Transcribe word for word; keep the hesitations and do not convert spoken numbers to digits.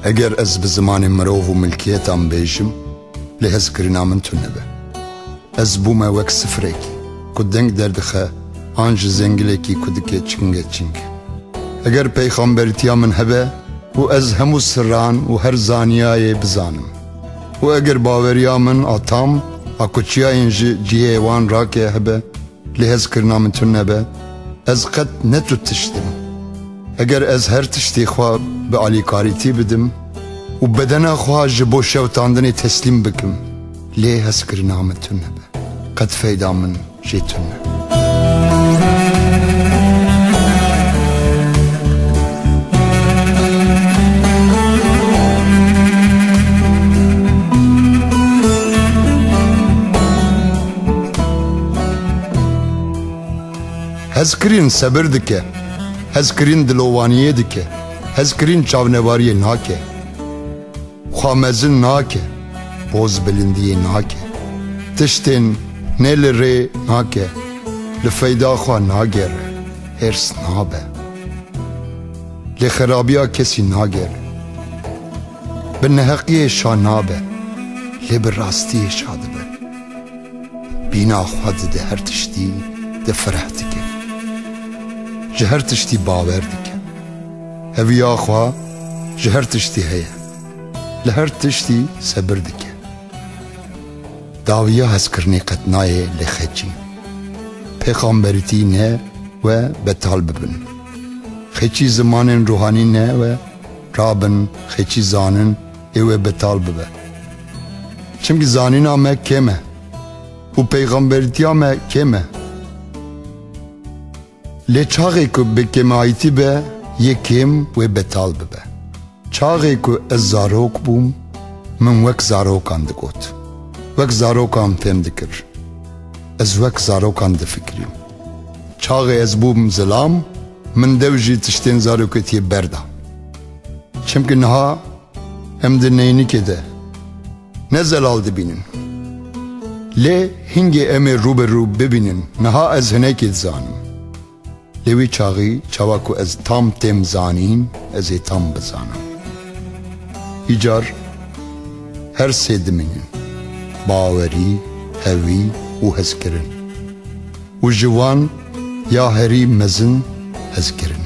Eger ez bi zimanê mirov û milkiyetan bêjim, lê hezkirina min tune be. Ez bûme wek sifrekî ku deng derdixe, an ji zengilekî ku dike çinge çing. Eger peyxamberîtiya min hebe û ez hemû sirran û her zaniyayê bizanim û eger baweriya min a tam a ku çiyayên ji cihê wan rake hebe, lê hezkirina min tune be, ez qet ne tu tişt im. Eger ez her tiştê xwe bi alîkarîtî bidim û bedena xwe ji bo şewtandinê teslîm bikim, lê hezkirina min tune be, qet feyda min jê tune. Hezkirîn sebir dike, hezkirîn dilovaniyê dike, hezkirîn çavnebariyê nake. Xwe mezin nake, boz bilindiyê nake. Tiştên ne li rê nake, li feyda xwe nagere, hêrs nabe. Lê xerabiya kesî nagere. Bi neheqiyê şa nabe, lê bi rastiyê şa dibe. Bîna xwe dide her tiştî, di fireh dike. Ji her tiştî bawer dike. Heviya xwe ji her tiştî heye. Li her tiştî sebir dike. Dawiya hezkirinê qet nayê li xeçî. Pêxamberîtî ne we betal bibin. Xeçî zimanên ruhanî ne we rabin xeçî zanin ê we betal bibe. Çimkî zanîna me kêm e û pêxamberîtiya me kêm e. Lê çaxê ku bi kêmayîtî be, yê kêm wê betal bibe. Çaxê ku ez zarok bûm, min wek zarokan digot. Wek zarokan fêm dikir. Ez wek zarokan difikirîm. Çaxê ez bûm zilam, min dew jî tiştên zaroketiyê berda. Çimkî niha em di neynikê de ne zelal dibînin. Lê hingê em ê rû bi rû bibînin, niha ez hinekî dizanim. Lê wî çaxî çawa ku ez tam têm zanîn, ez ê tam bizanim. Îcar her sê dimînin, bawerî, hevî û hezkirin. Û ji wan ya herî mezin hezkirin